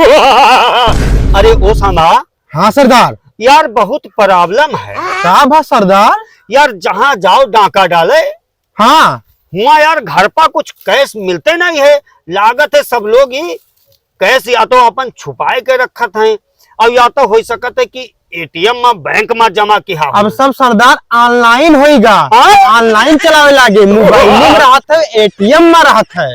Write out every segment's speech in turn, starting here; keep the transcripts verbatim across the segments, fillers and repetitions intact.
अरे ओ सांभा। हाँ सरदार। यार बहुत problem है। का बा सरदार? यार जहाँ जाओ डाका डाले। हाँ। हुआ यार घर पा कुछ cash मिलते नहीं है, लागत है सब लोग ही cash या तो अपन छुपाए के रखत हैं, और या तो हो सकत है कि A T M में बैंक में जमा किया हो। अब सब सरदार online होइगा। हाँ? Online चलावे लागे, mobile में रहत है, A T M में रहत है।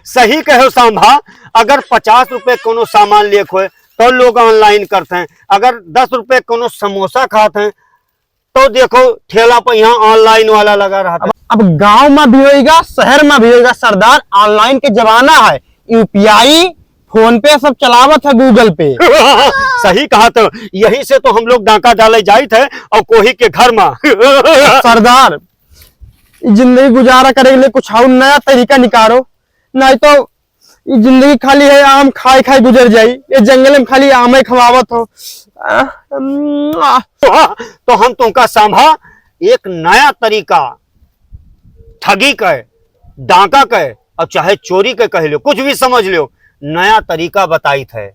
सही कहो सांभा, अगर पचास रुपये कोनो सामान लेक होए तो लोग online करते हैं, अगर दस रुपये कोनो समोसा खाते हैं तो देखो ठेला पर यहाँ online वाला लगा रहता है। अब, अब गांव में भी होइगा, शहर में भी होइगा सरदार, online के जमाना है, U P I, PhonePe सब चलावत है, Google Pay। सही कहा तो, यही से तो हम लोग डाका डाले जाइत है और कोही के घर में। सरदार, ई जिंदगी गुजारा करे के लिए कुछ और नया तरीका निकालो, नहीं तो ई जिंदगी खाली है आम खाए खाए गुजर जाई, ये जंगल में खाली आमे खवावत हो। आ, उम, आ। तो हम तुमका सांभा एक नया तरीका, ठगी के, डाका के, और चाहे चोरी के कह लो, कुछ भी समझ लो, नया तरीका बताइत है।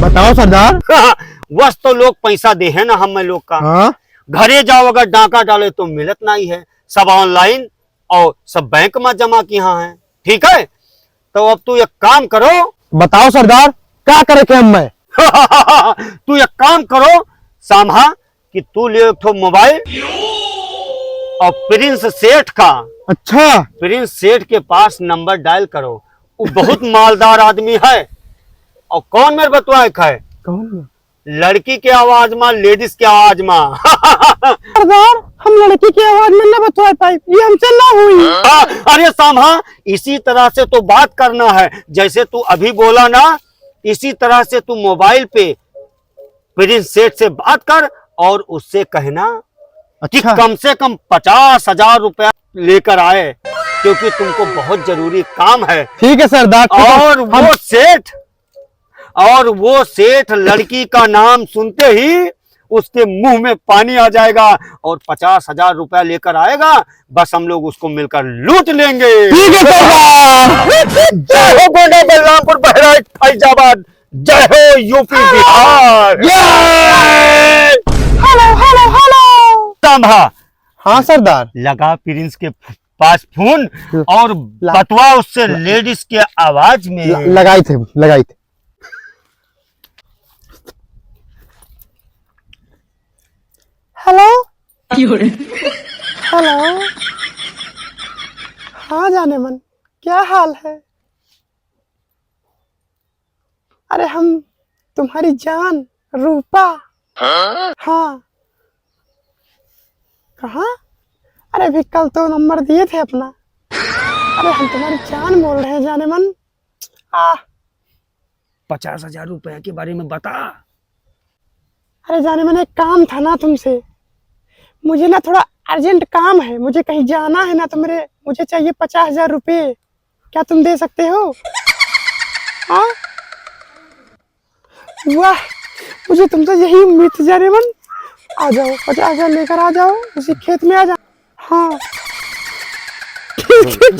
बताओ सरदार। वस तो लोग पैसा दे है ना हम लोग का। हाँ। घरे जाओ अगर डाका डाले तो मिलत नहीं है, सब online और सब बैंक में जमा किया है, ठीक है? तो अब तू एक काम करो। बताओ सरदार, का करे के हम मैं? तू एक काम करो सांभा, कि तू ले एक ठो mobile और प्रिंस सेठ का, अच्छा। प्रिंस सेठ के पास number dial करो, वो बहुत मालदार आदमी है। और कौन मेरे बतवाए है? कौन? लड़की के आवाज में, ladies के आवाज में। सरदार, हम लड़की के आवाज में ना बतवा पाई, ये हमसे ना हुई। हाँ, अरे सांभा, इसी तरह से तो बात करना है, जैसे तू अभी बोला ना, इसी तरह से तू mobile पे प्रिंस सेठ से बात कर और उससे कहना कि अच्छा। कम से कम पचास हजार रुपया लेकर आए, क्योंकि तुमको बहुत जरूरी काम है। ठीक है सरदार, ठीक है। और वो हम सेठ, और वो सेठ लड़की का नाम सुनते ही उसके मुंह में पानी आ जाएगा और पचास हजार रुपया लेकर आएगा, बस हम लोग उसको मिलकर लूट लेंगे। ठीक है सरदार। जय हो गोंडा, बलरामपुर, बहराइच, फैजाबाद, जय हो U P बिहार। ये! Hello, hello, hello। सांभा। हाँ सरदार। लगा प्रिंस के पास फोन और ला-, बतवा उससे ला-, ladies के आवाज में। ल-, लगाई थे, लगाई थे। Hello। क्यों रे? Hello। हाँ जाने मन, क्या हाल है? अरे हम तुम्हारी जान रूपा। हाँ? हाँ। कहाँ? अरे अभी कल तो number दिए थे अपना। अरे हम तुम्हारी जान बोल रहे हैं जाने मन। आ। पचास हजार रुपया के बारे में बता। अरे जाने मन, एक काम था ना तुमसे, मुझे ना थोड़ा urgent काम है, मुझे कहीं जाना है ना, तो मेरे, मुझे चाहिए पचास हजार रुपये। क्या तुम दे सकते हो? हाँ? वाह, मुझे तुमसे यही उम्मीद थी जाने मन। आ जाओ, पचास हजार लेकर आ जाओ, उसी खेत में आ जाओ। हाँ। ठीक है।